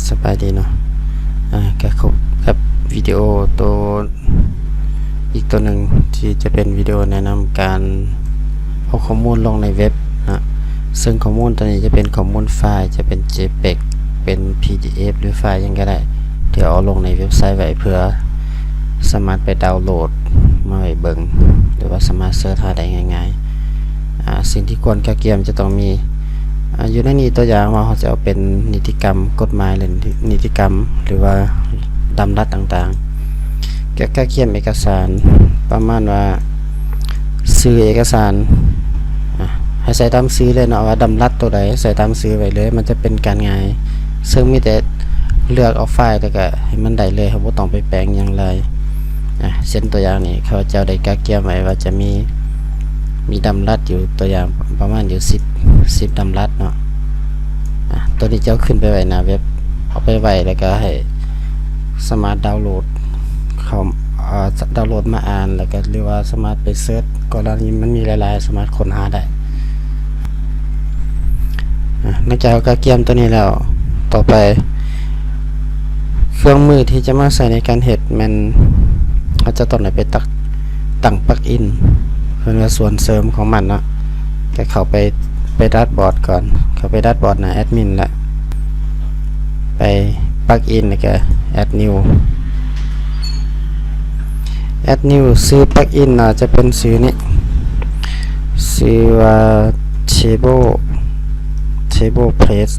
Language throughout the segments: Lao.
ສະບາຍດີເນາະ ອາ ກະພົບກັບວິດີໂອໂຕ ອີກໂຕໜຶ່ງ ທີ່ຈະເປັນວິດີໂອແນະນຳການເອົາຂໍ້ມູນລົງໃນເວັບເນາະ. ເຊິ່ງຂໍ້ມູນໂຕນີ້ຈະເປັນຂໍ້ມູນໄຟລ໌ ຈະເປັນ ເຈເປັກ ເປັນ ພີດີເອັຟ ຫຼື ໄຟລ໌ຫຍັງກະໄດ້ ທີ່ເອົາລົງໃນເວັບໄຊໄວ້ ເພື່ອສາມາດໄປດາວໂຫຼດມາໄວ້ເບິ່ງ ຫຼືວ່າສາມາດເສີດຫາໄດ້ງ່າຍໆ. ອາ ສິ່ງທີ່ຄວນກະກຽມຈະຕ້ອງມີ ອາ ຢູ່ໃນນີ້ ຕົວຢ່າງວ່າເຮົາຈະເອົາເປັນນິຕິກຳກົດໝາຍ ຫຼື ນິຕິກຳ ຫຼືວ່າດຳລັດຕ່າງໆ ກະກະກຽມເອກະສານ ປະມານວ່າຊື່ເອກະສານ ອາ ໃຫ້ໃສ່ຕາມຊື່ເລີຍເນາະ ວ່າດຳລັດໂຕໃດ ໃສ່ຕາມຊື່ໄວ້ເລີຍ ມັນຈະເປັນການງ່າຍ. ເຊິ່ງມີແຕ່ເລືອກເອົາໄຟລ໌ ແລ້ວກະໃຫ້ມັນໄດ້ເລີຍ ເຮົາບໍ່ຕ້ອງໄປແປງຫຍັງຫຼາຍ. ອາ ເຊັ່ນຕົວຢ່າງນີ້ ຂ້າພະເຈົ້າໄດ້ກະກຽມໄວ້ວ່າຈະມີ ມີດຳລັດຢູ່ ຕົວຢ່າງປະມານຢູ່ສິບ ສິບດຳລັດເນາະ. ອາ ໂຕນີ້ເຈົ້າຂຶ້ນໄປໄວ້ໜ້າເວັບ ເອົາໄປໄວ້ ແລ້ວກະໃຫ້ສາມາດດາວໂຫຼດເຂົ້າ ອາ ດາວໂຫຼດມາອ່ານ ແລ້ວກະ ຫຼືວ່າສາມາດໄປເສີດ ກໍລະນີມັນມີຫຼາຍໆ ສາມາດຄົ້ນຫາໄດ້. ອາ ຫຼັງຈາກເຮົາກະກຽມໂຕນີ້ແລ້ວ ຕໍ່ໄປ ເຄື່ອງມືທີ່ຈະມາໃຊ້ໃນການເຮັດແມ່ນ ເຮົາຈະຕ້ອງໄດ້ໄປຕັກ ຕັ້ງປັກອິນ ເພິ່ນວ່າສ່ວນເສີມຂອງມັນເນາະ. ກະເຂົ້າໄປ ໄປແດຊບອດກ່ອນ ເຂົ້າໄປແດຊບອດໜ້າແອັດມິນລະ ໄປປັກອິນ ແລ້ວກະແອັດນິວ ແອັດນິວ ຊື່ປັກອິນໜ້າຈະເປັນຊື່ນີ້ ຊື່ວ່າ ເທເບິນ ເທເບິນເພຈ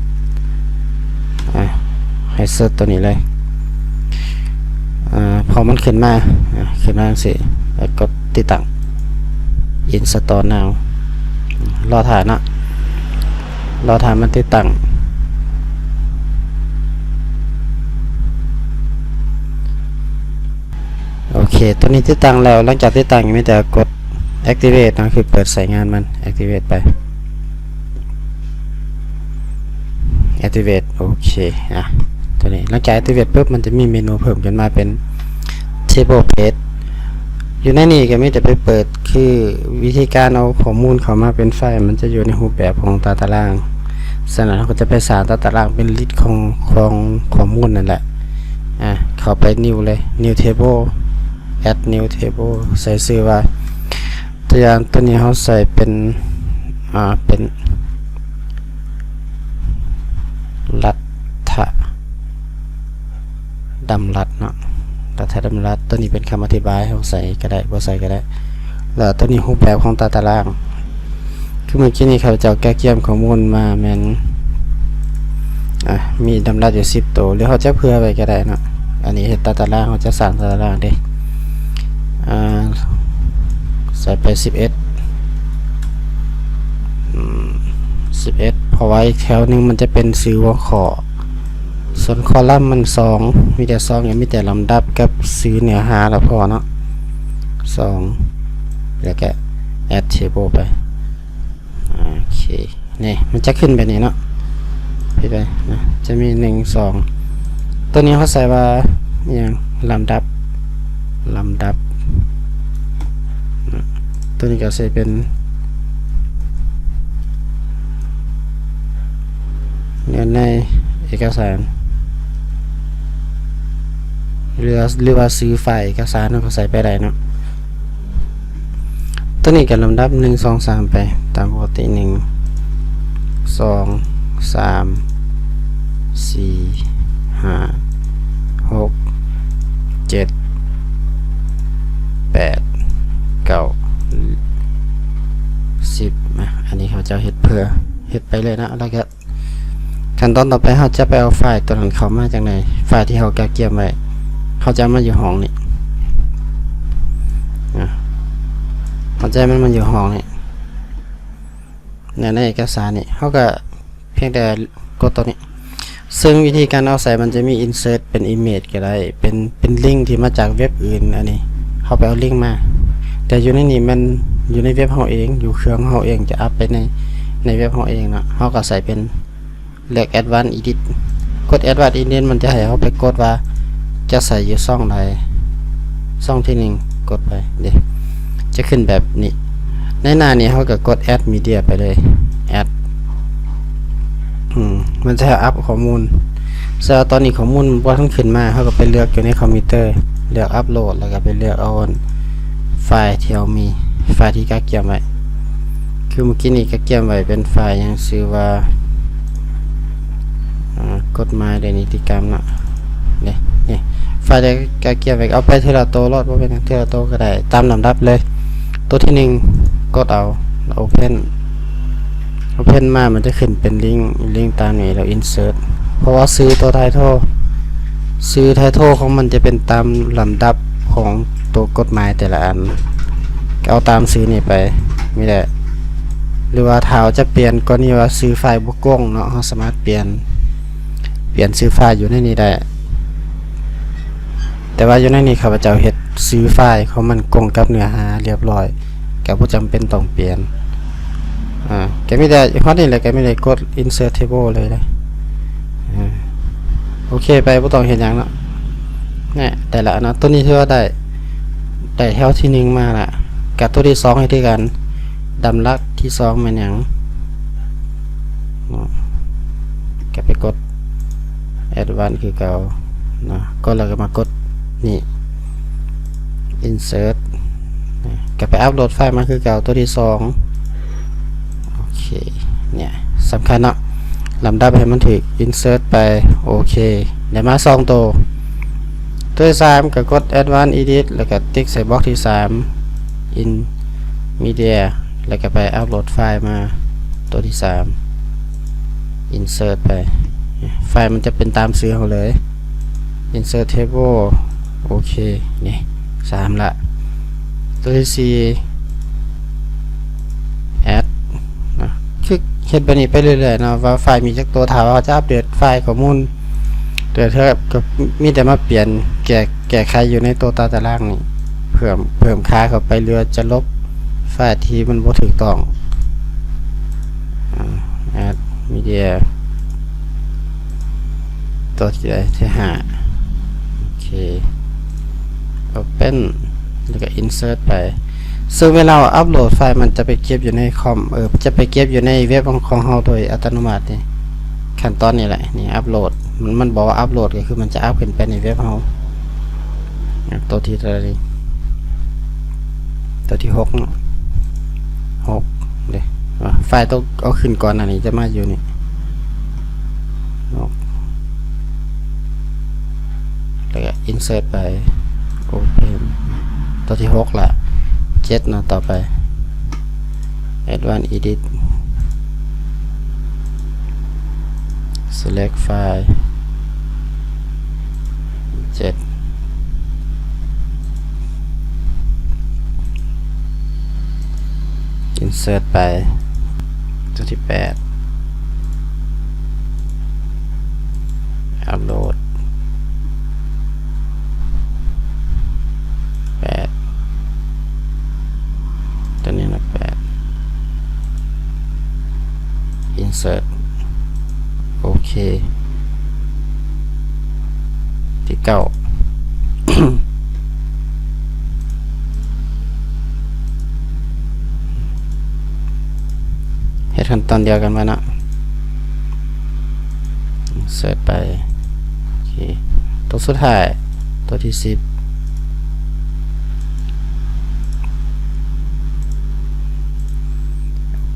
ອາ ໃຫ້ເສີດໂຕນີ້ເລີຍ. ອາ ພໍມັນຂຶ້ນມາ ອາ ຂຶ້ນມາຈັ່ງຊີ້ ແລ້ວກົດຕິດຕັ້ງ ອິນສະຕໍນາວ ລໍຖ້າເນາະ ລໍຖ້າມັນຕິດຕັ້ງ. ໂອເຄ ໂຕນີ້ຕິດຕັ້ງແລ້ວ. ຫຼັງຈາກຕິດຕັ້ງ ມີແຕ່ກົດແອັກຕິເວດເນາະ ຄືເປີດໃຊ້ງານມັນ ແອັກຕິເວດໄປ ແອັກຕິເວດ ໂອເຄ. ອາ ໂຕນີ້ ຫຼັງຈາກແອັກຕິເວດປຶບ ມັນຈະມີເມນູເພີ່ມຂຶ້ນມາເປັນ ເທເບິນເພຈ. ຢູ່ໃນນີ້ກະມີແຕ່ໄປເປີດ ຄືວິທີການເອົາຂໍ້ມູນເຂົ້າມາເປັນໄຟລ໌ ມັນຈະຢູ່ໃນຮູບແບບຂອງຕາຕະລາງ. ສະນັ້ນ ເຮົາກະຈະໄປສ້າງຕາຕະລາງເປັນລິດຂອງ ຂອງຂໍ້ມູນນັ້ນແຫຼະ. ອາ ເຂົ້າໄປນິວເລີຍ ນິວເທເບິນ ແອັດນິວເທເບິນ ໃສ່ຊື່ວ່າ ຕົວຢ່າງໂຕນີ້ເຮົາໃສ່ເປັນ ອາ ເປັນລັດຖະດຳລັດເນາະ ລັດຖະດຳລັດ. ໂຕນີ້ເປັນຄຳອະທິບາຍ ເຮົາໃສ່ກະໄດ້ ບໍ່ໃສ່ກະໄດ້. ແລ້ວໂຕນີ້ຮູບແບບຂອງຕາຕະລາງ ຄືເມື່ອກີ້ນີ້ ຂ້າພະເຈົ້າກະກຽມຂໍ້ມູນມາແມ່ນ ອາ ມີດຳລັດຢູ່ສິບໂຕ ຫຼືເຮົາຈະເຜື່ອໄວ້ກະໄດ້ເນາະ. ອັນນີ້ເຮັດຕາຕະລາງ ເຮົາຈະສ້າງຕາຕະລາງເດ້ ອາ ໃສ່ໄປສິບເອັດ ອືມ ສິບເອັດ ເພາະວ່າອີກແຖວໜຶ່ງມັນຈະເປັນຊື່ຫົວຂໍ້ ສ່ວນຄໍລັມມັນສອງ ມີແຕ່ສອງ ກະມີແຕ່ລຳດັບກັບຊື່ເນື້ອຫາລະພໍເນາະ ສອງ ແລ້ວກະແອັດເທເບິນໄປ. ໂອເຄ ນີ້ມັນຈະຂຶ້ນແບບນີ້ເນາະ ຜິດໄປນະ ຈະມີໜຶ່ງ ສອງ ໂຕນີ້ເຮົາໃສ່ວ່າອີ່ຫຍັງ ລຳດັບ ລຳດັບ. ໂຕນີ້ກະໃສ່ເປັນເນື້ອໃນເອກະສານ ຫຼືວ່າ ຫຼືວ່າຊື່ໄຟລ໌ເອກະສານ ເຮົາກະໃສ່ໄປໄດ້ເນາະ. ໂຕນີ້ກະລຳດັບ ໜຶ່ງ ສອງ ສາມ ໄປຕາມປົກກະຕິ ໜຶ່ງ ສອງ ສາມ ສີ່ ຫ້າ ຫົກ ເຈັດ ແປດ ເກົ້າ ສິບ. ອາ ອັນນີ້ເຮົາຈະເຮັດເພື່ອ ເຮັດໄປເລີຍເນາະ ແລ້ວກະ ຂັ້ນຕອນຕໍ່ໄປ ເຮົາຈະໄປເອົາໄຟລ໌ໂຕນັ້ນເຂົ້າມາຈັ່ງໃດ? ໄຟລ໌ທີ່ເຮົາກະກຽມໄວ້ ເຮົາຈະເອົາມາຢູ່ຫ້ອງນີ້ ອາ ເຮົາຈະເອົາມັນມາຢູ່ຫ້ອງນີ້ ໃນ ໃນເອກະສານນີ້ ເຮົາກະພຽງແຕ່ກົດໂຕນີ້. ເຊິ່ງວິທີການເອົາໃສ່ ມັນຈະມີອິນເສີດເປັນອີເມຈກະໄດ້ ເປັນ ເປັນລິງທີ່ມາຈາກເວັບອື່ນ ອັນນີ້ເຮົາໄປເອົາລິງມາ ແຕ່ຢູ່ໃນນີ້ແມ່ນຢູ່ໃນເວັບເຮົາເອງ ຢູ່ເຄື່ອງເຮົາເອງ ຈະອັບໄປໃນ ໃນເວັບເຮົາເອງເນາະ ເຮົາກະໃສ່ເປັນ ເລືອກ Advanced Edit ກົດ Advanced Edit ມັນຈະໃຫ້ເຮົາໄປກົດວ່າຈະໃສ່ຢູ່ຊ່ອງໃດ ຊ່ອງທີໜຶ່ງ ກົດໄປເດ້ ຈະຂຶ້ນແບບນີ້. ໃນໜ້ານີ້ເຮົາກະກົດ Add Media ໄປເລີຍ Add ອືມ ມັນຈະໃຫ້ອັບຂໍ້ມູນ ແຕ່ວ່າຕອນນີ້ຂໍ້ມູນບໍ່ທັນຂຶ້ນມາ ເຮົາກໍໄປເລືອກຢູ່ໃນຄອມພິວເຕີ ເລືອກອັບໂຫຼດ ແລ້ວກໍໄປເລືອກເອົາໄຟລ໌ທີ່ເຮົາມີ ໄຟລ໌ທີ່ກະກຽມໄວ້. ຄືເມື່ອກີ້ນີ້ກະກຽມໄວ້ເປັນໄຟລ໌ຫຍັງ ຊື່ວ່າ ອາ ກົດໝາຍ ແລະ ນິຕິກຳເນາະ. ນີ້ ນີ້ ໄຟລ໌ທີ່ກະກຽມໄວ້ ເອົາໄປເທື່ອລະໂຕໂລດ ບໍ່ເປັນຫຍັງ ເທື່ອລະໂຕກໍໄດ້ ຕາມລຳດັບເລີຍ. ໂຕທີໜຶ່ງ ກົດເອົາ ແລ້ວໂອເພັນ ໂອເພັນມາ ມັນຈະຂຶ້ນເປັນລິ້ງ ລິ້ງຕາມນີ້ ແລ້ວອິນເສີດ ເພາະວ່າຊື່ໂຕໄທໂທ ຊື່ໄທໂທຂອງມັນຈະເປັນຕາມລຳດັບຂອງໂຕກົດໝາຍແຕ່ລະອັນ ກໍເອົາຕາມຊື່ນີ້ໄປ ມີແຫຼະ. ຫຼືວ່າຖ້າເຮົາຈະປ່ຽນ ກໍນີ້ວ່າຊື່ໄຟລ໌ບໍ່ກົງເນາະ ເຮົາສາມາດປ່ຽນ ປ່ຽນຊື່ໄຟລ໌ຢູ່ໃນນີ້ໄດ້. ແຕ່ວ່າຢູ່ໃນນີ້ຂ້າພະເຈົ້າເຮັດຊື່ໄຟລ໌ຂອງມັນກົງກັບເນື້ອຫາລຽບລ້ອຍ ກໍບໍ່ຈຳເປັນຕ້ອງປ່ຽນ. ອາ ກໍມີແຕ່ຮອດນີ້ແຫຼະ ກໍມີແຕ່ກົດ insert table ເລີຍເດ້. ອາ ໂອເຄໄປ ບໍ່ຕ້ອງເຮັດຫຍັງເນາະ. ແນ່ ໄດ້ລະເນາະ ໂຕນີ້ຖືວ່າໄດ້ ໄດ້ແຖວທີໜຶ່ງມາລະ. ກັບໂຕທີສອງເຮັດຄືກັນ ດຳລັດທີສອງແມ່ນຫຍັງເນາະ ກໍໄປກົດ advance ຄືເກົ່າເນາະ. ກົດແລ້ວກໍມາກົດນີ້ insert ນະ ກໍໄປອັບໂຫຼດໄຟລ໌ມາຄືເກົ່າ ໂຕທີສອງ. ໂອເຄ ເນີ້ຍສຳຄັນເນາະ ລຳດັບໃຫ້ມັນຖືກ insert ໄປ. ໂອເຄ ໄດ້ມາສອງໂຕ. ໂຕທີສາມກໍກົດ advance edit ແລ້ວກໍຕິກໃສ່ບັອກທີສາມ in media ແລ້ວກໍໄປອັບໂຫຼດໄຟລ໌ມາ ໂຕທີສາມ insert ໄປ ໄຟລ໌ມັນຈະເປັນຕາມຊື່ເຮົາເລີຍ insert table. ໂອເຄ ນີ້ສາມລະ. ໂຕທີສີ່ add ນະ ຄືເຮັດແບບນີ້ໄປເລື້ອຍໆເນາະ ວ່າໄຟລ໌ມີຈັກໂຕ ຖ້າວ່າເຮົາຈະອັບເດດໄຟລ໌ຂໍ້ມູນ ແຕ່ເທື່ອກໍມີແຕ່ມາປ່ຽນ ແກ້ ແກ້ໄຂຢູ່ໃນໂຕຕາຕະລາງນີ້ ເພີ່ມ ເພີ່ມຄ່າເຂົ້າໄປ ຫຼືວ່າຈະລົບໄຟລ໌ທີ່ມັນບໍ່ຖືກຕ້ອງ. ອາ add media ໂຕທີ່ໃດ ທີຫ້າ ໂອເຄ open ແລ້ວກໍ insert ໄປ. ເຊິ່ງເວລາເຮົາອັບໂຫຼດໄຟລ໌ ມັນຈະໄປເກັບຢູ່ໃນຄອມ ເອີ ຈະໄປເກັບຢູ່ໃນເວັບຂອງ ຂອງເຮົາໂດຍອັດຕະໂນມັດນີ້ ຂັ້ນຕອນນີ້ແຫຼະ ນີ້ ອັບໂຫຼດ ມັນ ມັນບອກວ່າອັບໂຫຼດ ກໍຄືມັນຈະອັບຂຶ້ນໄປໃນເວັບເຮົາ. ໂຕທີ່ເທົ່າໃດນີ້ ໂຕທີ່ຫົກເນາະ ຫົກເດ້ ອາ ໄຟລ໌ໂຕເອົາຂຶ້ນກ່ອນໜ້ານີ້ຈະມາຢູ່ນີ້ ຫົກ ແລ້ວກໍ insert ໄປ open ໂຕທີ່ຫົກລະ ເຈັດເນາະ ຕໍ່ໄປ advance edit select file ເຈັດ insert ໄປ ໂຕທີ່ແປດ upload ແປດ ຕົວນີ້ນະ ແປດ insert ໂອເຄ ທີເກົ້າ ເຮັດຂັ້ນຕອນດຽວກັນໄວ້ເນາະ insert ໄປ ໂອເຄ ຕົວສຸດທ້າຍ ຕົວທີສິບ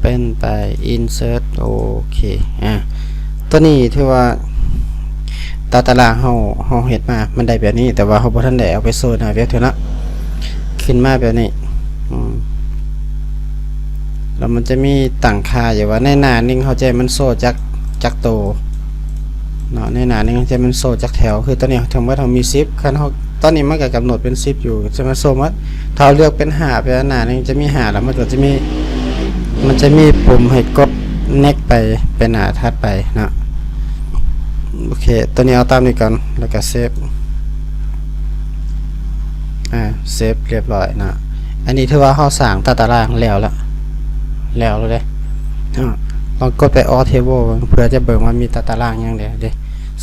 open ໄປ insert ໂອເຄ ອາ ຕົວນີ້ຖືວ່າຕາຕະລາງເຮົາ ເຮົາເຮັດມາ ມັນໄດ້ແບບນີ້ ແຕ່ວ່າເຮົາບໍ່ທັນໄດ້ເອົາໄປໂຊໜ້າເວັບເທື່ອເນາະ ຂຶ້ນມາແບບນີ້ ອືມ ແລ້ວມັນຈະມີຕັ້ງຄ່າຢູ່ວ່າໃນໜ້າໜຶ່ງເຮົາຈະໃຫ້ມັນໂຊຈັກ ຈັກໂຕເນາະ ໃນໜ້າໜຶ່ງເຮົາຈະໃຫ້ມັນໂຊຈັກແຖວ ຄືຕອນນີ້ທັງໝົດເຮົາມີສິບ ຄັນເຮົາ ຕອນນີ້ມັນກໍກຳນົດເປັນສິບຢູ່ ຈະມາໂຊໝົດ ຖ້າເຮົາເລືອກເປັນຫ້າ ໄປໜ້າໜຶ່ງຈະມີຫ້າ ແລ້ວມັນກໍຈະມີ ມັນຈະມີປຸ່ມໃຫ້ກົດ next ໄປ ໄປໜ້າຖັດໄປເນາະ ໂອເຄ ຕົວນີ້ເອົາຕາມນີ້ກ່ອນ ແລ້ວກໍເຊບ ອາ ເຊບຮຽບຮ້ອຍເນາະ ອັນນີ້ຖືວ່າເຮົາສ້າງຕາຕະລາງແລ້ວລະ ແລ້ວລະເດ້ ອາ ລອງກົດໄປ All Table ເບິ່ງ ເພື່ອຈະເບິ່ງວ່າມີຕາຕະລາງຫຍັງແດ່ເດ້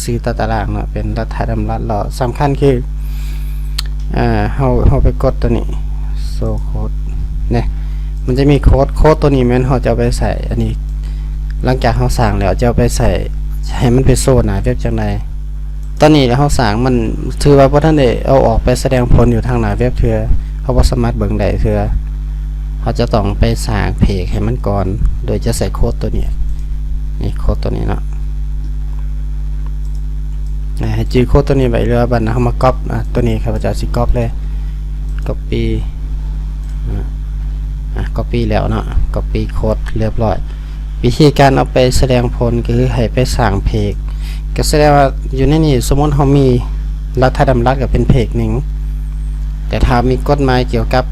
ຊື່ຕາຕະລາງເນາະ ເປັນລັດຖະດຳລັດເລາະ ສຳຄັນຄື ອາ ເຮົາ ເຮົາໄປກົດຕົວນີ້ Show Code ເນາະ ມັນຈະມີໂຄດ ໂຄດຕົວນີ້ແມ່ນເຮົາຈະເອົາໄປໃສ່ ອັນນີ້ ຫຼັງຈາກເຮົາສ້າງແລ້ວ ຈະເອົາໄປໃສ່ ໃຫ້ມັນໄປໂຊໜ້າເວັບຈັ່ງໃດ ຕອນນີ້ເຮົາສ້າງມັນ ຖືວ່າບໍ່ທັນໄດ້ເອົາອອກໄປສະແດງຜົນຢູ່ທາງໜ້າເວັບເທື່ອ, ເຮົາບໍ່ສາມາດເບິ່ງໄດ້ເທື່ອ. ເຮົາຈະຕ້ອງໄປສ້າງເພກໃຫ້ມັນກ່ອນ ໂດຍຈະໃຊ້ໂຄດຕົວນີ້ ນີ້ໂຄດຕົວນີ້ເນາະ. ໃຫ້ຈື່ໂຄດຕົວນີ້ໄວ້ ຫຼືວ່າບັດເຮົາມາກັອບ ອາ ຕົວນີ້ຂ້າພະເຈົ້າຊິກັອບເລີຍ ກັອບປີ້ ອາ ອາ ກັອບປີ້ແລ້ວເນາະ ກັອບປີ້ໂຄດຮຽບຮ້ອຍ. ວິທີການເອົາໄປສະແດງຜົນກໍຄືໃຫ້ໄປສ້າງເພກ ກໍສະແດງວ່າຢູ່ໃນນີ້ ສົມມຸດເຮົາມີລັດຖະດຳລັດກໍເປັນເພກໜຶ່ງ, ແຕ່ຖ້າມີກົດໝາຍກ່ຽວກັບ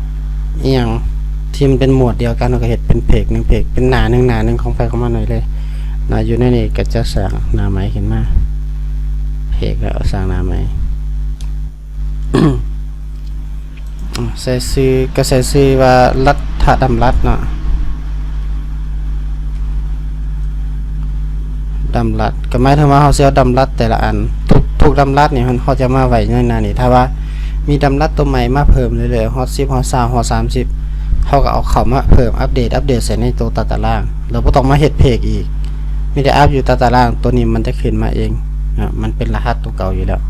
ອີ່ຫຍັງທີ່ມັນເປັນໝວດດຽວກັນ ເຮົາກໍເຮັດເປັນເພກໜຶ່ງເພກ ເປັນໜ້າໜຶ່ງໜ້າໜຶ່ງຂອງໃຜຂອງມັນໄວ້ເລີຍນະ. ຢູ່ໃນນີ້ກໍຈະສ້າງໜ້າໃໝ່ຂຶ້ນມາ ເພກແລ້ວສ້າງໜ້າໃໝ່. ອາ ໃສ່ຊື່ ກໍໃສ່ຊື່ວ່າລັດຖະດຳລັດເນາະ ດຳລັດ ກໍໝາຍເຖິງວ່າເຮົາຊິເອົາດຳລັດແຕ່ລະອັນ ທຸກ ທຸກດຳລັດນີ້ເຮົາຈະມາໄວ້ໃນໜ້ານີ້. ຖ້າວ່າມີດຳລັດຕົວໃໝ່ມາເພີ່ມເລື້ອຍໆ ຮອດສິບ ຮອດຊາວ ຮອດສາມສິບ ເຮົາກໍເອົາເຂົ້າມາເພີ່ມ ອັບເດດ ອັບເດດໃສ່ໃນໂຕຕາຕະລາງ ແລ້ວບໍ່ຕ້ອງມາເຮັດເພກອີກ ມີແຕ່ອັບຢູ່ຕາຕະລາງ ຕົວນີ້ມັນຈະຂຶ້ນມາເອງເນາະ ມັນເປັນລະຫັດຕົວເກົ່າຢູ່ແລ້ວ.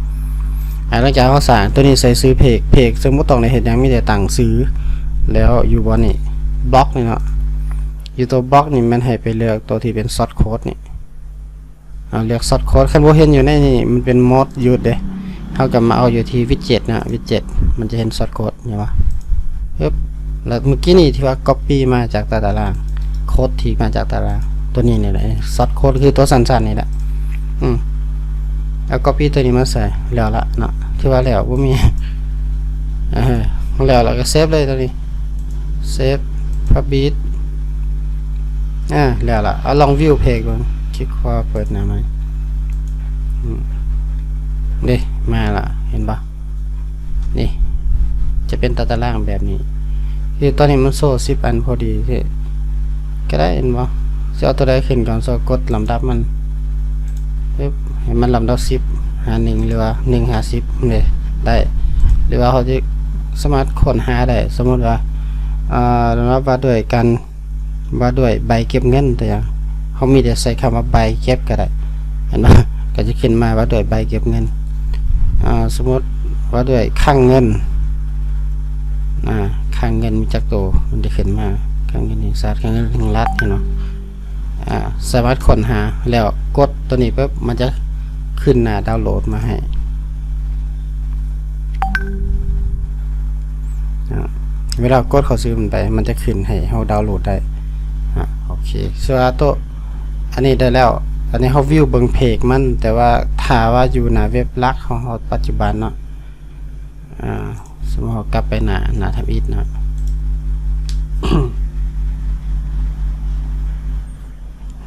ອາ ຫຼັງຈາກເຮົາສ້າງຕົວນີ້ໃສ່ຊື່ເພກ ເພກເຊິ່ງບໍ່ຕ້ອງໄດ້ເຮັດຫຍັງ ມີແຕ່ຕັ້ງຊື່ ແລ້ວຢູ່ບ່ອນນີ້ ບລັອກນີ້ເນາະ ຢູ່ຕົວບລັອກນີ້ແມ່ນໃຫ້ໄປເລືອກຕົວທີ່ເປັນຊອດໂຄດນີ້ ເອົາ ເລືອກຊອດໂຄດ ຄັນບໍ່ເຫັນຢູ່ໃນນີ້ ມັນເປັນໂໝດຢູດເດ້ ເຮົາກໍມາເອົາຢູ່ທີ່ວິດເຈັດເນາະ ວິດເຈັດ ມັນຈະເຫັນຊອດໂຄດ ເຫັນບໍ່ ປຶບ ແລ້ວເມື່ອກີ້ນີ້ທີ່ວ່າກັອບປີ້ມາຈາກຕາຕະລາງ ໂຄດທີ່ມາຈາກຕາຕະລາງ ຕົວນີ້ນີ້ແຫຼະ ຊອດໂຄດຄືຕົວສັ້ນໆນີ້ແຫຼະ ອືມ ເອົາກັອບປີ້ຕົວນີ້ມາໃສ່ ແລ້ວລະເນາະ ຖືວ່າແລ້ວ ບໍ່ມີ ເອີ ແລ້ວລະກໍເຊບເລີຍຕົວນີ້ ເຊບ ພັບບິດ ອາ ແລ້ວລະ ເອົາລອງວິວເພກເບິ່ງ ຄລິກຂວາເປີດໜ້າໃໝ່ ອືມ ເດ້ ມາລະ ເຫັນບໍ່? ນີ້ຈະເປັນຕາຕະລາງແບບນີ້ ຄືຕອນນີ້ມັນໂຊສິບອັນພໍດີ ຄື ກໍໄດ້ ເຫັນບໍ່? ຊິເອົາຕົວໃດຂຶ້ນກ່ອນ? ຊິເອົາກົດລຳດັບມັນ ປຶບ ໃຫ້ມັນລຳດັບສິບຫາໜຶ່ງ ຫຼືວ່າໜຶ່ງຫາສິບເດ້ ໄດ້ ຫຼືວ່າເຮົາຈະສາມາດຄົ້ນຫາໄດ້ ສົມມຸດວ່າ ເອີ ລຳດັບວ່າດ້ວຍການ ວ່າດ້ວຍໃບເກັບເງິນ ຕົວຢ່າງ ເຮົາມີແຕ່ໃສ່ຄຳວ່າໃບເກັບກໍໄດ້ ເຫັນບໍ່? ກໍຈະຂຶ້ນມາວ່າດ້ວຍໃບເກັບເງິນ ອາ ສົມມຸດວ່າດ້ວຍຄັງເງິນ ອາ ຄັງເງິນມີຈັກໂຕ ມັນຈະຂຶ້ນມາ ຄັງເງິນແຫ່ງຊາດ ຄັງເງິນແຫ່ງລັດ ເຫັນບໍ່? ອາ ສາມາດຄົ້ນຫາ ແລ້ວກົດຕົວນີ້ປຶບ ມັນຈະຂຶ້ນໜ້າດາວໂຫຼດມາໃຫ້ ອາ ເວລາກົດເຂົ້າຊື່ມັນໄປ ມັນຈະຂຶ້ນໃຫ້ເຮົາດາວໂຫຼດໄດ້ ອາ ໂອເຄ ສະວ່າໂຕ ອັນນີ້ໄດ້ແລ້ວ ອັນນີ້ເຮົາວິວເບິ່ງເພກມັນ ແຕ່ວ່າຖ້າວ່າຢູ່ໜ້າເວັບຫຼັກຂອງເຮົາປັດຈຸບັນເນາະ ອາ ສົມມຸດເຮົາກັບໄປໜ້າ ໜ້າທຳອິດເນາະ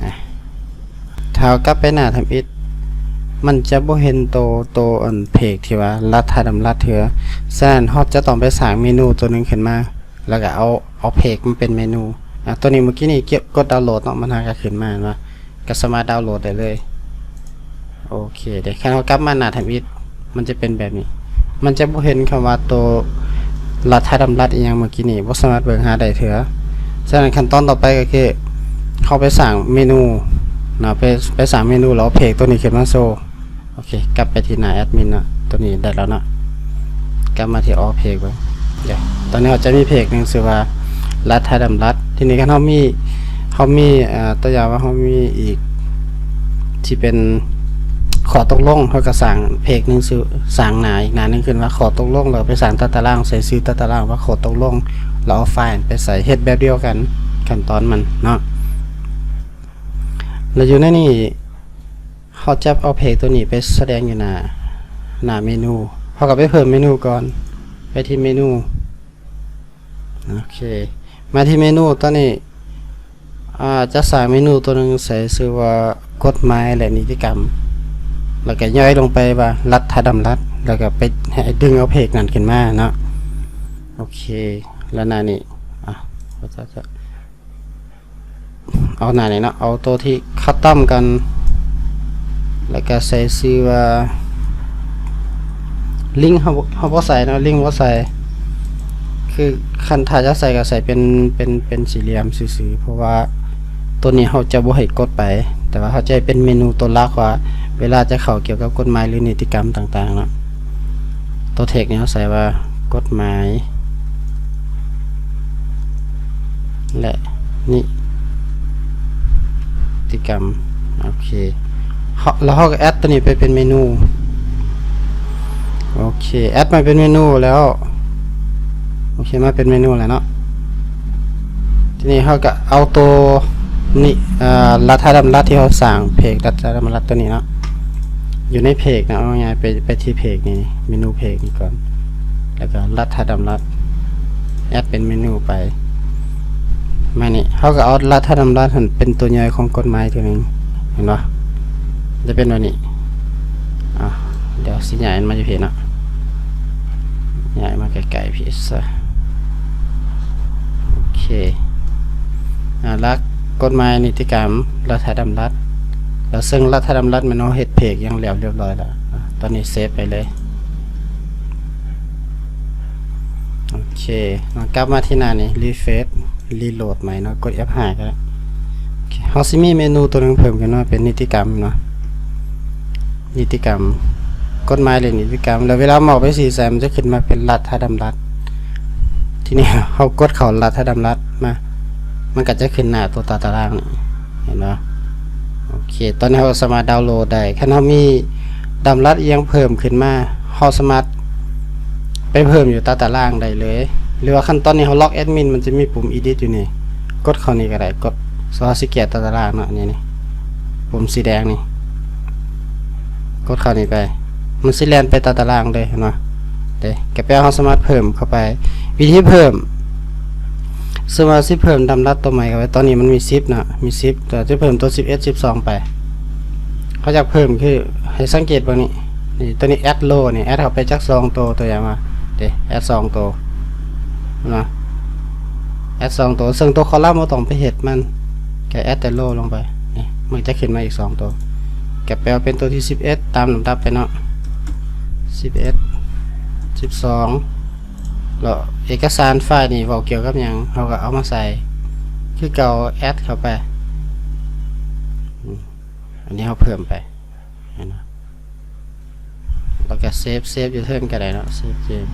ອາ ຖ້າເຮົາກັບໄປໜ້າທຳອິດ ມັນຈະບໍ່ເຫັນໂຕ ໂຕອັນເພກທີ່ວ່າລັດຖະດຳລັດເທື່ອ ສະນັ້ນເຮົາຈະຕ້ອງໄປສ້າງເມນູໂຕໜຶ່ງຂຶ້ນມາ ແລ້ວກໍເອົາ ເອົາເພກມາເປັນເມນູ ອາ ໂຕນີ້ເມື່ອກີ້ນີ້ກົດດາວໂຫຼດເນາະ ມັນຫາກໍຂຶ້ນມາ ເຫັນບໍ່? ກໍສາມາດດາວໂຫຼດໄດ້ເລີຍ ໂອເຄເດ້ ຄັນເຮົາກັບມາໜ້າທຳອິດ ມັນຈະເປັນແບບນີ້ ມັນຈະບໍ່ເຫັນຄຳວ່າໂຕລັດຖະດຳລັດອີ່ຫຍັງເມື່ອກີ້ນີ້ ບໍ່ສາມາດເບິ່ງຫາໄດ້ເທື່ອ ສະນັ້ນຂັ້ນຕອນຕໍ່ໄປກໍຄື ເຮົາໄປສ້າງເມນູເນາະ ໄປ ໄປສ້າງເມນູ ແລ້ວເອົາເພກໂຕນີ້ຂຶ້ນມາໂຊ ໂອເຄ ກັບໄປທີ່ໜ້າແອັດມິນເນາະ ຕົວນີ້ໄດ້ແລ້ວເນາະ ກັບມາທີ່ອອເພກເບິ່ງ ດຽວ ຕອນນີ້ເຮົາຈະມີເພກໜຶ່ງຊື່ວ່າລັດຖະດຳລັດ ທີນີ້ຄັນເຮົາມີ ເຮົາມີ ເອີ ຕົວຢ່າງວ່າເຮົາມີອີກທີ່ເປັນຂໍ້ຕົກລົງ ເຮົາກໍສ້າງເພກໜຶ່ງຊື່ ສ້າງໜ້າອີກໜ້າໜຶ່ງຂຶ້ນວ່າຂໍ້ຕົກລົງ ແລ້ວໄປສ້າງຕາຕະລາງ ໃສ່ຊື່ຕາຕະລາງວ່າຂໍ້ຕົກລົງ ແລ້ວເອົາໄຟລ໌ໄປໃສ່ ເຮັດແບບດຽວກັນ ຂັ້ນຕອນມັນເນາະ ແລ້ວຢູ່ໃນນີ້ ເຮົາຈະເອົາເພກຕົວນີ້ໄປສະແດງຢູ່ໜ້າ ໜ້າເມນູ ເຮົາກໍໄປເພີ່ມເມນູກ່ອນ ໄປທີ່ເມນູ ໂອເຄ ມາທີ່ເມນູ ຕອນນີ້ ອາ ຈະສ້າງເມນູຕົວໜຶ່ງໃສ່ຊື່ວ່າກົດໝາຍ ແລະ ນິຕິກຳ ແລ້ວກໍຍ່ອຍລົງໄປວ່າລັດຖະດຳລັດ ແລ້ວກໍໄປໃຫ້ດຶງເອົາເພກນັ້ນຂຶ້ນມາເນາະ ໂອເຄ ແລ້ວໜ້ານີ້ ອາ ເອົາໜ້ານີ້ເນາະ ເອົາໂຕທີ່ຄັສຕອມກັນ ແລ້ວກໍໃສ່ຊື່ວ່າ ລິ້ງເຮົາ ເຮົາບໍ່ໃສ່ເນາະ ລິ້ງບໍ່ໃສ່ ຄືຄັນຖ້າຈະໃສ່ກໍໃສ່ເປັນ ເປັນ ເປັນສີ່ຫຼ່ຽມຊື່ໆ ເພາະວ່າໂຕນີ້ເຮົາຈະບໍ່ໃຫ້ກົດໄປ ແຕ່ວ່າເຮົາຈະໃຫ້ເປັນເມນູໂຕຫຼັກວ່າ ເວລາຈະເຂົ້າກ່ຽວກັບກົດໝາຍ ຫຼື ນິຕິກຳຕ່າງໆເນາະ, ຕົວ text ນີ້ເຮົາໃສ່ວ່າ ກົດໝາຍ ແລະ ນິຕິກຳ. ໂອເຄ ເຮົາ ແລ້ວເຮົາກໍ add ຕົວນີ້ໄປເປັນເມນູ. ໂອເຄ add ມາເປັນເມນູແລ້ວ. ໂອເຄ ມາເປັນເມນູແລ້ວເນາະ. ທີນີ້ເຮົາກໍເອົາໂຕນີ້ ເອີ ລັດຖະດຳລັດທີ່ເຮົາສ້າງ ເພຈລັດຖະດຳລັດຕົວນີ້ເນາະ ຢູ່ໃນເພຈເນາະ. ເອົາງ່າຍໆ ໄປ ໄປທີ່ເພຈນີ້ ເມນູເພຈນີ້ກ່ອນ ແລ້ວກໍລັດຖະດຳລັດ add ເປັນເມນູໄປ. ມານີ້ ເຮົາກໍເອົາລັດຖະດຳລັດຫັ້ນເປັນຕົວຍ່ອຍຂອງກົດໝາຍຕົວໜຶ່ງ ເຫັນບໍ່? ຈະເປັນແບບນີ້. ອ່າ ດຽວຊິຍ້າຍມັນມາຢູ່ພີ້ເນາະ, ຍ້າຍມາໃກ້ໆພີ້ຊະ. ໂອເຄ ອ່າ ຫຼັກກົດໝາຍນິຕິກຳລັດຖະດຳລັດ ແລ້ວເຊິ່ງລັດຖະດຳລັດແມ່ນເຮົາເຮັດເພຈຫຍັງແລ້ວລຽບລ້ອຍແລ້ວ. ອ່າ ຕອນນີ້ເຊບໄປເລີຍ. ໂອເຄ ເນາະ ກັບມາທີ່ໜ້ານີ້ refresh reload ໃໝ່ເນາະ, ກົດ F ຫ້າ ກໍໄດ້. ໂອເຄ ເຮົາຊິມີເມນູຕົວໜຶ່ງເພີ່ມຂຶ້ນມາເປັນນິຕິກຳເນາະ, ນິຕິກຳ ກົດໝາຍ ຫຼື ນິຕິກຳ. ແລ້ວເວລາເມົາໄປຊີ້ໃສ່ ມັນຈະຂຶ້ນມາເປັນລັດຖະດຳລັດ. ທີນີ້ເຮົາກົດເຂົ້າລັດຖະດຳລັດມາ ມັນກໍຈະຂຶ້ນໜ້າຕົວຕາຕະລາງນີ້ ເຫັນບໍ່? ໂອເຄ ຕອນນີ້ເຮົາກໍສາມາດດາວໂຫຼດໄດ້. ຄັນເຮົາມີດຳລັດອີ່ຫຍັງເພີ່ມຂຶ້ນມາ ເຮົາສາມາດໄປເພີ່ມຢູ່ໃຕ້ຕາຕະລາງໄດ້ເລີຍ. ຫຼືວ່າຄັນຕອນນີ້ເຮົາລັອກແອັດມິນ ມັນຈະມີປຸ່ມ Edit ຢູ່ນີ້, ກົດເຂົ້ານີ້ກໍໄດ້, ກົດ ສະເພາະເຮົາຊິແກ້ໃຕ້ຕາຕະລາງເນາະ, ນີ້ ນີ້ ປຸ່ມສີແດງນີ້ ກົດເຂົ້ານີ້ໄປ ມັນຊິແລ່ນໄປໃຕ້ຕາຕະລາງເລີຍ ເຫັນບໍ່? ເດ້ ກໍແປວ່າເຮົາສາມາດເພີ່ມເຂົ້າໄປ. ວິທີເພີ່ມ ສົມມຸດວ່າຊິເພີ່ມດຳລັດຕົວໃໝ່ເຂົ້າໄປ, ຕອນນີ້ມັນມີສິບເນາະ, ມີສິບ ແຕ່ຈະເພີ່ມຕົວສິບເອັດ ສິບສອງໄປ. ເຮົາຢາກເພີ່ມຄື ໃຫ້ສັງເກດເບິ່ງນີ້ ນີ້ ຕົວນີ້ add row ນີ້ add ເຂົ້າໄປຈັກສອງໂຕ, ຕົວຢ່າງວ່າ ເດ້ add ສອງໂຕເນາະ, add ສອງໂຕ, ເຊິ່ງຕົວ column ບໍ່ຕ້ອງໄປເຮັດມັນ, ແຄ່ add ແຕ່ row ລົງໄປ ນີ້ ມັນຈະຂຶ້ນມາອີກສອງໂຕ, ກໍແປວ່າເປັນຕົວທີສິບເອັດ ຕາມລຳດັບໄປເນາະ, ສິບເອັດ ສິບສອງ. ແລ້ວເອກະສານໄຟລ໌ນີ້ເວົ້າກ່ຽວກັບຫຍັງ ເຮົາກໍເອົາມາໃສ່ຄືເກົ່າ, add ເຂົ້າໄປ. ອືມ ອັນນີ້ເຮົາເພີ່ມໄປ ເຫັນບໍ່? ແລ້ວກໍເຊບ, ເຊບຢູ່ເທິງກໍໄດ້ເນາະ, ເຊບເກມ.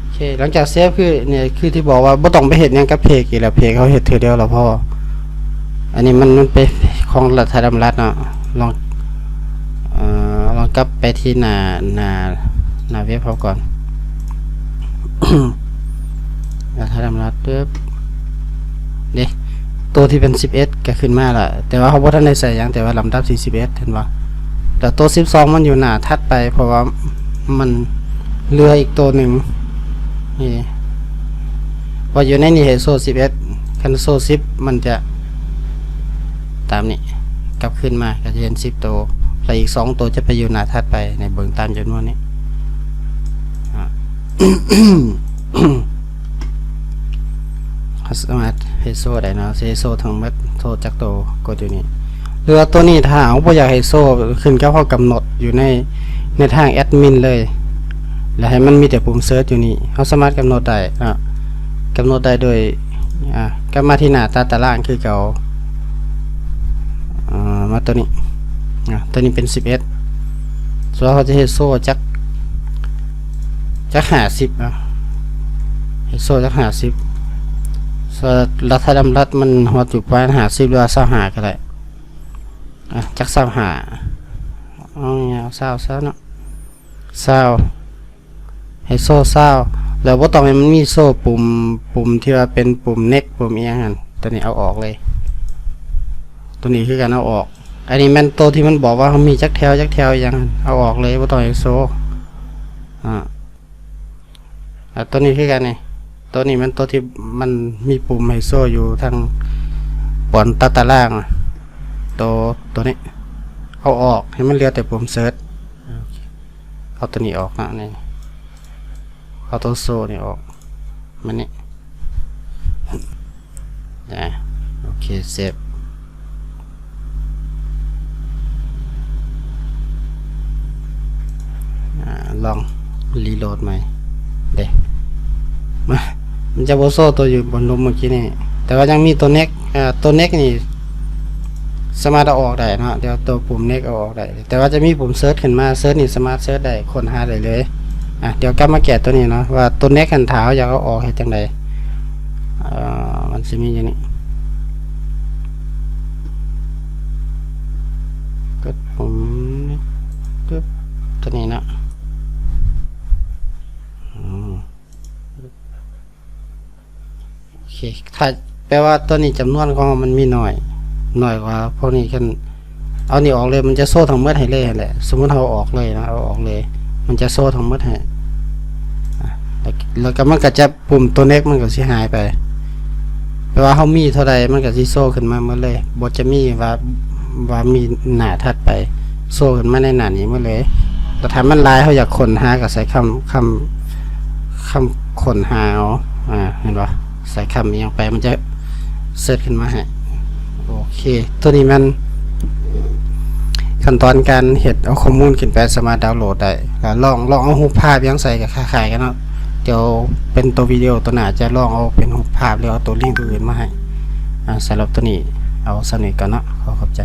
ໂອເຄ ຫຼັງຈາກເຊບ ຄືນີ້ ຄືທີ່ບອກວ່າບໍ່ຕ້ອງໄປເຮັດຫຍັງກັບເພຈອີກແລ້ວ, ເພຈເຮົາເຮັດເທື່ອດຽວແລ້ວພໍ. ອັນນີ້ມັນ ມັນເປັນຂອງລັດຖະດຳລັດເນາະ. ລອງ ເອີ ລອງກັບໄປທີ່ໜ້າ ໜ້າ ໜ້າເວັບເຮົາກ່ອນ. ລັດຖະດຳລັດ ປຶບ ເດ້ ໂຕທີ່ເປັນສິບເອັດກໍຂຶ້ນມາລະ, ແຕ່ວ່າເຮົາບໍ່ທັນໄດ້ໃສ່ຫຍັງ, ແຕ່ວ່າລຳດັບທີ່ສິບເອັດ ເຫັນບໍ່? ແຕ່ໂຕສິບສອງມັນຢູ່ໜ້າຖັດໄປ, ເພາະວ່າມັນເຫຼືອອີກໂຕໜຶ່ງ ນີ້ ເພາະຢູ່ໃນນີ້ໃຫ້ໂຊສິບເອັດ, ຄັນໂຊສິບມັນຈະຕາມນີ້ ກັບຄືນມາ ກໍຈະເຫັນສິບໂຕ, ແລະ ອີກສອງໂຕຈະໄປຢູ່ໜ້າຖັດໄປ. ໃນເບິ່ງຕາມຈຳນວນນີ້ ອາ ເຮົາສາມາດເຮັດໂຊໄດ້ເນາະ, ຊິເຮັດໂຊທັງໝົດ ໂຊຈັກໂຕ ກົດຢູ່ນີ້. ຫຼືວ່າຕົວນີ້ ຖ້າເຮົາບໍ່ຢາກໃຫ້ໂຊ ຂຶ້ນກັບເຮົາກຳນົດຢູ່ໃນ ໃນທາງແອັດມິນເລີຍ ແລ້ວໃຫ້ມັນມີແຕ່ປຸ່ມເສີດຢູ່ນີ້, ເຮົາສາມາດກຳນົດໄດ້ເນາະ, ກຳນົດໄດ້ໂດຍ ອາ ກັບມາທີ່ໜ້າຕາຕະລາງຄືເກົ່າ. ເອີ ມາຕົວນີ້ ອາ ຕົວນີ້ເປັນສິບເອັດ, ສ່ວນເຮົາຈະເຮັດໂຊຈັກ ຈັກຫ້າສິບ ເນາະ, ເຮັດໂຊຈັກຫ້າສິບ. ສ່ວນລັດຖະດຳລັດມັນຮອດຢູ່ປະມານຫ້າສິບ ຫຼືວ່າຊາວຫ້າກໍໄດ້. ອາ ຈັກຊາວຫ້າ ເອົາ ເອົາຊາວຊະເນາະ, ຊາວ ໃຫ້ໂຊຊາວ ແລ້ວບໍ່ຕ້ອງໃຫ້ມັນມີໂຊປຸ່ມ ປຸ່ມທີ່ວ່າເປັນປຸ່ມ next ປຸ່ມອີ່ຫຍັງຫັ້ນ, ຕົວນີ້ເອົາອອກເລີຍ. ຕົວນີ້ຄືກັນ ເອົາອອກ. ອັນນີ້ແມ່ນໂຕທີ່ມັນບອກວ່າເຮົາມີຈັກແຖວ ຈັກແຖວອີ່ຫຍັງຫັ້ນ ເອົາອອກເລີຍ, ບໍ່ຕ້ອງໃຫ້ໂຊ. ອາ ອາ ຕົວນີ້ຄືກັນນີ້, ຕົວນີ້ແມ່ນຕົວທີ່ມັນມີປຸ່ມໃຫ້ໂຊຢູ່ທາງບ່ອນຕາຕະລາງ, ໂຕ ຕົວນີ້ ເອົາອອກ ໃຫ້ມັນເຫຼືອແຕ່ປຸ່ມເສີດ. ເອົາຕົວນີ້ອອກເນາະ, ນີ້ ເອົາຕົວໂຊນີ້ອອກ ມານີ້. ອາ ໂອເຄ ເຊບ. ອາ ລອງຣີໂຫຼດໃໝ່ເດ້. ມາ ມັນຈະບໍ່ໂຊຕົວຢູ່ບົນລຸ່ມເມື່ອກີ້ນີ້, ແຕ່ວ່າຍັງມີຕົວ next ອາ ຕົວ next ນີ້ ສາມາດເອົາອອກໄດ້ເນາະ ດຽວໂຕປຸ່ມ next ເອົາອອກໄດ້ ແຕ່ວ່າຈະມີປຸ່ມ search ຂຶ້ນມາ search ນີ້ສາມາດ search ໄດ້ ຄົ້ນຫາໄດ້ເລີຍ. ອ່ະ ດຽວກັບມາແກ້ຕົວນີ້ເນາະ ວ່າໂຕ next ຫັ້ນ ຖ້າເຮົາຢາກເອົາອອກເຮັດຈັ່ງໃດ? ເອີ ມັນຊິມີຢູ່ນີ້ ກົດປຸ່ມນີ້ ປຶບ ຕົວນີ້ເນາະ ອືມ ໂອເຄ ຖ້າ ແປວ່າຕົວນີ້ຈຳນວນຂອງມັນມີໜ້ອຍ ໜ້ອຍກວ່າພວກນີ້. ຄັນເອົານີ້ອອກເລີຍ ມັນຈະໂຊທັງໝົດໃຫ້ເລີຍຫັ້ນແຫຼະ. ສົມມຸດເຮົາເອົາອອກເລີຍນະ ເອົາອອກເລີຍ ມັນຈະໂຊທັງໝົດໃຫ້ ອ່ະ ແລ້ວ ແລ້ວກໍມັນກໍຈະ ປຸ່ມຕົວ next ມັນກໍຊິຫາຍໄປ ແປວ່າເຮົາມີເທົ່າໃດ ມັນກໍຊິໂຊຂຶ້ນມາໝົດເລີຍ ບໍ່ຈະມີວ່າ ວ່າມີໜ້າຖັດໄປ ໂຊຂຶ້ນມາໃນໜ້ານີ້ໝົດເລີຍ. ແລ້ວຖ້າມັນຫຼາຍ ເຮົາຢາກຄົ້ນຫາ ກໍໃສ່ຄຳ ຄຳ ຄຳຄົ້ນຫາເອົາ ອ່າ ເຫັນບໍ່? ໃສ່ຄຳອີ່ຫຍັງໄປ ມັນຈະ search ຂຶ້ນມາໃຫ້. ໂອເຄ ຕົວນີ້ແມ່ນຂັ້ນຕອນການເຮັດເອົາຂໍ້ມູນຂຶ້ນໄປ ສາມາດດາວໂຫຼດໄດ້. ກໍລອງ ລອງເອົາຮູບພາບຫຍັງໃສ່ ກໍຄ້າຍໆກັນເນາະ. ດຽວເປັນຕົວວິດີໂອຕົວໜ້າ ຈະລອງເອົາເປັນຮູບພາບ ຫຼືເອົາຕົວລິງຕົວອື່ນມາໃຫ້. ອ່າ ສຳລັບຕົວນີ້ເອົາສ່ຳນີ້ກ່ອນເນາະ. ຂໍຂອບໃຈ.